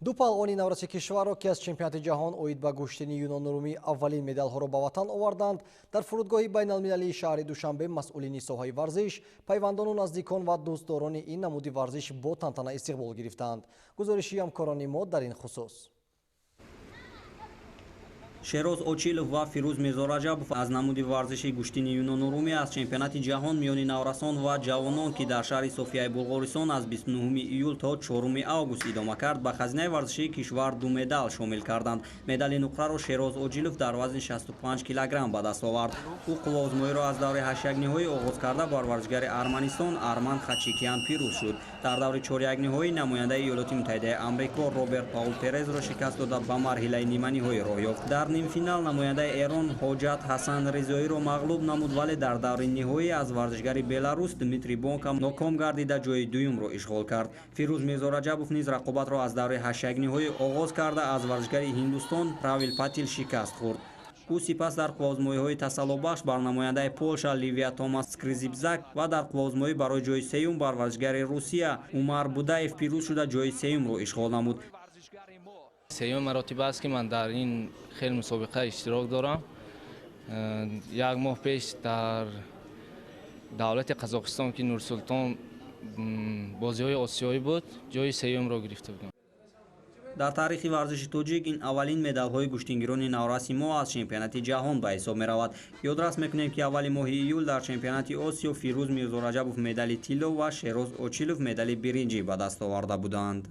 Ду паҳлвони навраси кишварро, ки аз чемпионати ҷаҳон оид ба гӯштини юнону румӣ аввалин медалҳоро ба ватан оварданд, дар фурудгоҳи байналмилалии шаҳри Душанбе масъулини соҳаи варзиш, пайвандону наздикон ва дӯстдорони ин намуди варзиш бо тантана истиқбол гирифтанд. Гузориши ҳамкорони мо дар ин хусус. Шероз Очилов ва Фирӯз Мирзораҷабов аз намуди варзиши гӯштини юнону румӣ аз чемпионати ҷаҳон миёни наврасон ва ҷавонон, ки дар шаҳри Софияи Булғористон аз 29 июл то 4 август идома кард, ба хазинаи варзишии кишвар ду медал шомил карданд. Медали нуқраро Шероз Ожилов дар вазни 65 килограмм ба даст овард. Ӯ қувваозмоиро аз даври ҳаштякниҳоӣ оғоз карда, бар варзишгари Арманистон Арман Хачикян пирӯз шуд. Дар даври чорякниҳоӣ намояндаи Иёлоти Муттаҳидаи Амрико Роберт Паул Перезро шикаст дода, ба марҳилаи ниманиҳоӣ роҳ ёфт. Дар нимфинал намояндаи Эрон Ҳоҷат Ҳасан Ризоиро мағлуб намуд, вале дар даври ниҳоӣ аз варзишгари Беларус Дмитрий Бонка ноком гардида, ҷои дуюмро ишғол кард. Фирӯз Мирзораҷабов низ рақобатро аз даври ҳаштякниҳоӣ оғоз карда, аз варзишгари Ҳиндустон Равил Патил шикаст хӯрд. Ӯ сипас дар қувваозмоиҳои тасаллобахш бар намояндаи Полша Ливия Томас Скризибзак ва дар қувваозмоӣ барои ҷои сеюм бар варзишгари Русия Умар Будаев пирӯз шуда, ҷои сеюмро ишғол намуд. Сеюм маротиба аст, ки ман дар ин хел мусобиқа иштирок дорам. Як моҳ пеш дар давлати Қазоқистон, ки Нурсултон бозиҳои осиёӣ буд, ҷои сеюмро гирифта будам. Дар таърихи варзиши тоҷик ин аввалин медалҳои гӯштингирони навраси мо аз чемпионати ҷаҳон ба ҳисоб меравад. Ёдрас мекунем, ки аввали моҳи июл дар чемпионати Осиё Фирӯз Мирзораҷабов медали тилло ва Шероз Очилов медали биринҷӣ ба даст оварда буданд.